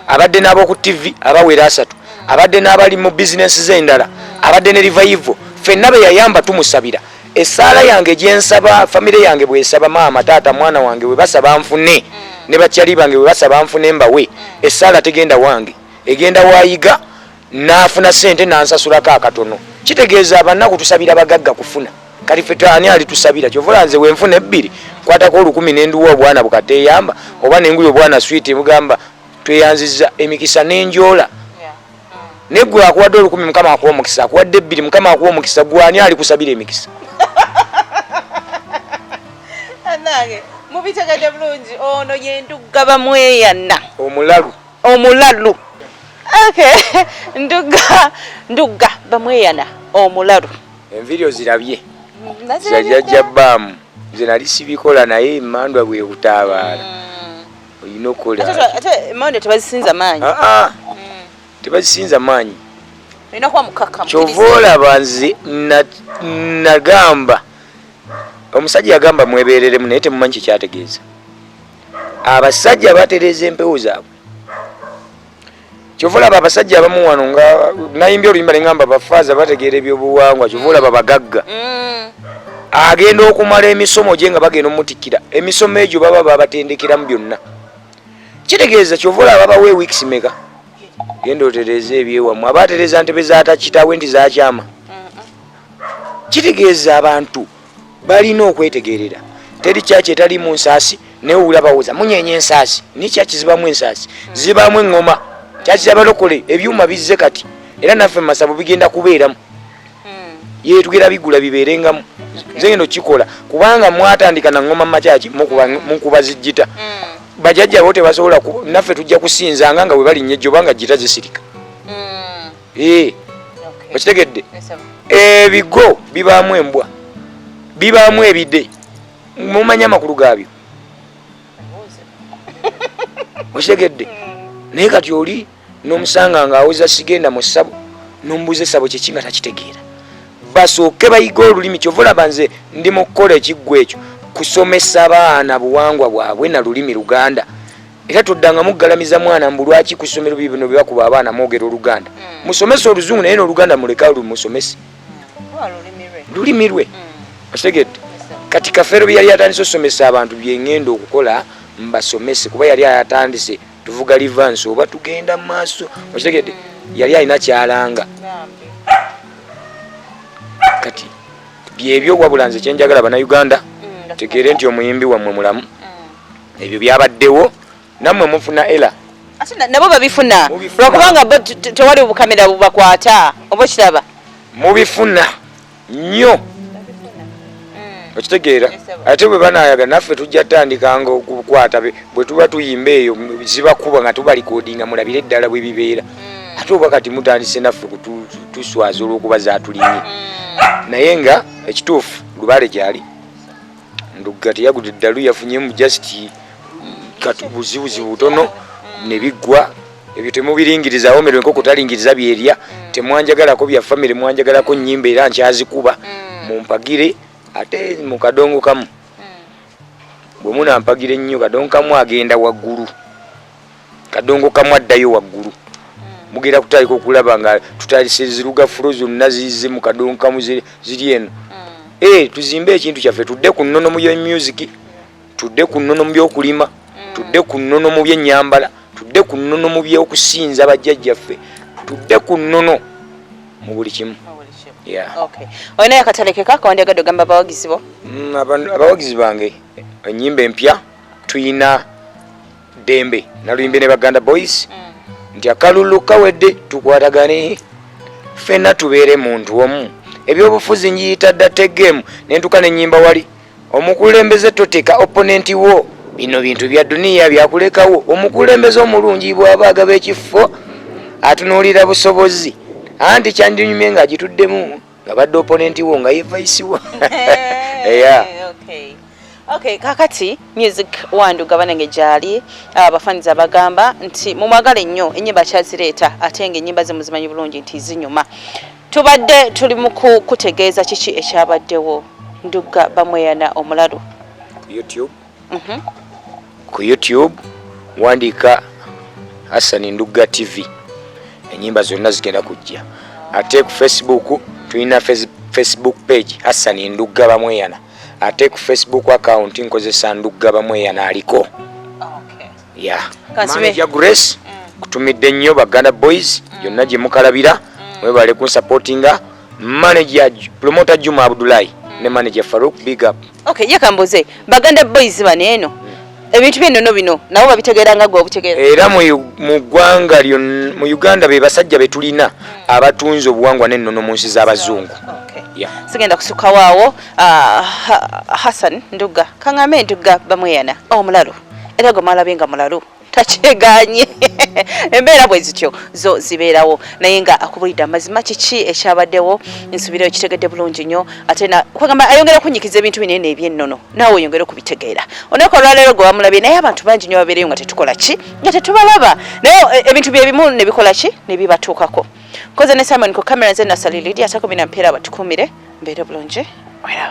abadde n'ab'oku TV abawera 30, abadde n'abali mu bizinensi z'endala, abadde ne revival. Ffenna be yayamba tumusabira. Essaala yange gyensaba, famire yange bwesaba, maama, taata, mwana wange bwe basaba nfune, ne bakyali bange bwe basaba nfune mbawe, essaala tegenda wange, egenda wayiga n'afuna sente n'ansasulako akatono. Kitegeeza abanaku tusabira bagagga kufuna. Kati ffe ani alitusabira? Kyova nze wenfuna 2 nkwatako 1000 nenduwa obwana bukateyamba oba nengula obwana sweet, mugamba tweyanziza emikisa nenjola. Naye gwe akuwadde 1000, Mukama akuwa omukisa, akuwadde 2, Mukama akuwa omukisa. Gwe ani alikusabira emikisa? Bannange mubitegedde bulungi, ono ye Ndugga Bamweyana omulalu. Omulalu. Okay, Ndugga Bamweyana omulalu. Enviiri ozirabye zajjajja baamu, nze nali sibikola, naye emandwa bwekutaabaala olina okukola. Ate emandwa tebazisinza maanyi. Ah, ah. Tebazisinza maanyi. Olina kuba mukakkamu. Kyova olaba nze nagamba omusajja yagamba mwebereremu, naye temumanyi kyekyategeeza. Abasajja batereeza empewo zaabwe. Kyova olaba abasajja abamu wano nga nayimbye oluyimba neŋamba bafaaza bategeera ebyobuwangwa. Kyova olaba bagagga agenda okumala emisomo gye nga bagenda omutikkira emisomo egyo baba babatendekeramu byonna. Kitegeeza kyova olaba babawa eweeks meka, genda otereeza ebyewamu. Aba atereeza ntebe zata kitaawe nti zakyama. Kitegeeza abantu balina okwetegerera. Teri kyaki etali mu nsaasi, naye owulira bawoza munyenya ensaasi, naye kyaki zibamu ensaasi, zibamu eŋŋoma. Kyaki zabalokole ebyuma bizze kati, era naffe mu masabo bigenda kubeeramu. Ye tugenda bigula bibeerengamu. Nze ngenda okukikola kubanga mwatandika na ŋŋoma mumakyaki mukuba zijjita. Bajjajja bo tebasobola, naffe tujja kusinzanga nga bwe balinnya ejjoba nga gita zisirika. Okitegedde? Ebigo bibaamu embwa, bibaamu ebide, mumanyi amakulu gaabyo. Okitegedde? Naye kati oli n'omusanga ng'awoza sigenda mu ssabo, n'omubuuza essabo kyeki nga takitegeera. Basooke bayiga olulimi. Kyova olaba nze ndi mu kukola ekiggwa ekyo, kusomesa baana buwangwa bwabwe na lulimi Luganda. Era toddanga muggalamiza mwana mbu lwaki ku ssomero bino byebakuba abaana mwogera Oluganda. Musomese Oluzungu, naye n'Oluganda muleka lumusomese, lulimi lwe. Okitegedde? Kati Kafeero bye yali atandise osomesa abantu byengenda okukola mbasomese, kuba yali atandise tuvuga livansi oba tugenda mu maaso. Okitegedde? Yali alina kyalanga. Kati byebyo. Wabula nze kyenjagala Bannayuganda tegeere nti omuyimbi wammwe mulamu. Ebyo byabaddewo, nammwe mufuna era. Ate nabo babifuna. Mubifuna. Lwakubanga bo tewali bukamera bubakwata, oba okiraba. Mubifuna nnyo, okitegeera? Ate bwe banayaga naffe tujja tandikanga okukwata bwe tuba tuyimba eyo zibakuba nga tubalikodinga, mulabire eddala bwe bibeera. Ate oba kati mutandise naffe kutuswaza olw'okuba zatulinye, naye nga ekituufu lubaale gyali Ndugga teyagudde ddalu, yafunyemu just buzibuzibu butono ne biggwa. Ebyo temubiringiriza. Awomerwa enkoko talingiriza byerya. Temwanjagalako bya famire, mwanjagalako nyimba, era nkyazikuba. Mumpagire ate mu kadongo kamu. Bwe munampagira ennyo, kadongo kamu agenda waggulu, kadongo kamu addayo waggulu. Mugenda kutandika okulaba nga tutandise ziruga fulo zonna zize mu kadongo kamu ziri eno. Tuzimbe ekintu kyaffe, tudde ku nnono mu bya music, tudde ku nnono mu byokulima, tudde ku nnono mu byennyambala, tudde ku nnono mu byokusinza bajjajjaffe, tudde ku nnono mu buli kimu. Yeah. Okay. Olinayo akatale keka kawandyagadde ogamba abawagizi bo? Abawagizi bange, enyimba empya tuyina Ddembe, naluyimbe ne Baganda Boys nti akalulu kawedde, tukwatagane ffenna tubeere muntu omu. Ebyobufuzi njiyita dda tegemu, nentuka nenyimba wali omukulembeze toteka opponent wo, bino bintu bya duniya byakulekawo. Omukulembeze omulungi bw'aba agaba ekifo atunuulira busobozi, anti kyandinyumye ng'agituddemu nga badde opponent wo nga ye vice wo. Yeah. Okay. Kakati music wa Ndugga banange gyali, abafanizi abagamba nti mumwagale nnyo, ennyimba kyazireeta, ate nga ennyimba ze muzimanyi bulungi nti zinyuma. Tubadde tuli mu kutegeeza kiki ekyabaddewo Ndugga Bamweyana omulalu. Ku YouTube, ku YouTube wandiika Hassan Ndugga TV, enyimba zonna zigenda kujja. Ate ku Facebook tulina Facebook page Hassan Ndugga Bamweyana, ate ku Facebook account nkozesa Ndugga Bamweyana aliko. Yeah. Kansibe. Manager Grace, kutumidde nnyo. Baganda Boys yonna gye mukalabira, mwebale kunsupportinga. Manager promoter Juma Abdullahi ne manager Farouk, big up. Okay, ye kambuze, Baganda Boys bano eno ebintu byennono bino nabo babitegeera nga gwe obutegeera? Era mu ggwanga mu Uganda be basajja be tulina abatunze obuwangwa n'ennono mu nsi z'abazungu. Okay. Sigenda kusukkawo awo. Hassan Ndugga, kaŋŋambe Ndugga Bamweyana omulalu, era gwe mwalabye nga mulalu takyeganye. Embeera bwe zityo zo zibeerawo, naye nga akubulidde amazima kiki ekyabaddewo. Nsuubirayo kitegedde bulungi nnyo, ate kwegamba ayongera okunyikiza ebintu binene ebyennono, naawe oyongere okubitegeera. Olunaku olwaleero gwe wamulabye, naye abantu bangi nnyo babeereyo nga tetukola ki, nga tetubalaba, naye ebintu byebimu ne bikola ki, ne bibatuukako. Nkoze ne Simon ku kamera, nze Nasali Lidia Atakumina. Mpeera abatukuumire, mbeere bulungi, weraba.